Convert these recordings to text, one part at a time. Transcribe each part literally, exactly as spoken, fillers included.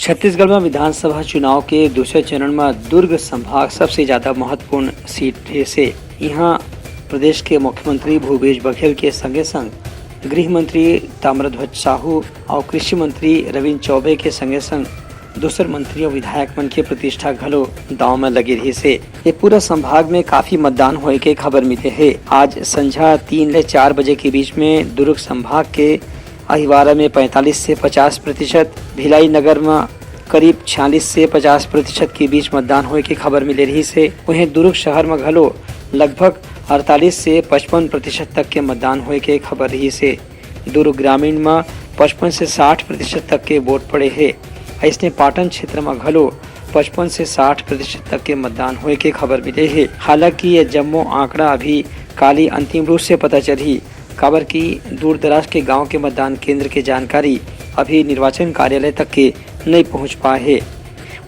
छत्तीसगढ़ म विधानसभा चुनाव के दूसरे चरण म दुर्ग संभाग सबसे ज्यादा महत्वपूर्ण सीट रहिस हे। इहां प्रदेश के मुख्यमंत्री भूपेश बघेल के संगे-संग गृह मंत्री ताम्रध्वज साहू अउ कृषि मंत्री रविंद्र चौबे के संगे-संग दूसर मंत्री अउ विधायक मन के प्रतिष्ठा घलो दांव म लगे रहिस हे। ये पूरा संभाग में काफी मतदान होए के खबर मिले हे। आज संझा तीन ले चार बजे के बीच में दुर्ग संभाग के अहिवारा में पैंतालीस से पचास प्रतिशत, भिलाई नगर म करीब छियालीस से पचास प्रतिशत के बीच मतदान होए के खबर मिले रहिस हे। वहीं दुर्ग शहर म घलो लगभग अड़तालीस से पचपन प्रतिशत तक के मतदान होए के खबर रहिस हे। दुर्ग ग्रामीण म पचपन से साठ प्रतिशत तक के वोट पड़े हे। अइसने पाटन क्षेत्र म घलो पचपन से साठ प्रतिशत तक के मतदान होए के खबर मिले हे। हालांकि ये जम्मो आंकड़ा अभी काली अंतिम रूप से पता चलही, काबर कि दूर-दराज के गांव के मतदान केंद्र के जानकारी अभी निर्वाचन कार्यालय तक के नइ पहुंच पाए हे।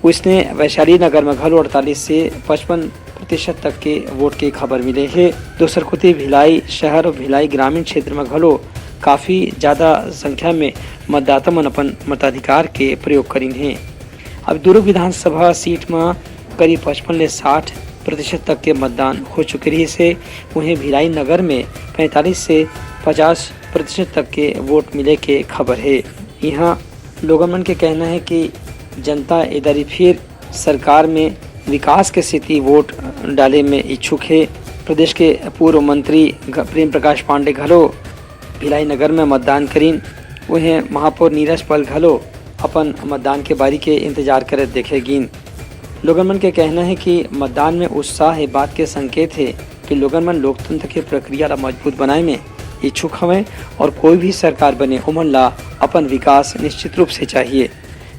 उसने वैशाली नगर म घलो अड़तालीस से पचपन प्रतिशत तक के वोट के खबर मिले हे। दूसर कोति भिलाई शहर अउ भिलाई ग्रामीण क्षेत्र म घलो काफी ज्यादा संख्या में मतदाता मन अपन मताधिकार के प्रयोग करिन हे। अब दुर्ग विधानसभा सीट म करीब पचपन ले साठ प्रतिशत तक के मतदान हो चुके रहिस हे। वहीं भिलाई नगर में पैंतालीस से पचास प्रतिशत तक के वोट मिले के खबर हे। इहां लोगन मन के कहना हे कि जनता ए दरी फिर सरकार में विकास के सेती वोट डाले में इच्छुक हे। प्रदेश के पूर्व मंत्री घ-, प्रेम प्रकाश पांडे घलो भिलाई नगर में मतदान करिन। उहें महापौर नीरज पाल घलो अपन मतदान के बारी के इंतजार करत देखे गीन। लोगन मन के कहना हे कि मतदान में उत्साह ए बात के संकेत हे कि लोगन मन लोकतंत्र के प्रक्रिया ला मजबूत बनाए में इच्छुक हवंय और कोई भी सरकार बने, ओमन ला अपन विकास निश्चित रूप से चाहिए।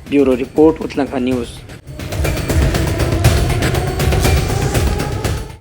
Bureau report, Utlangha news.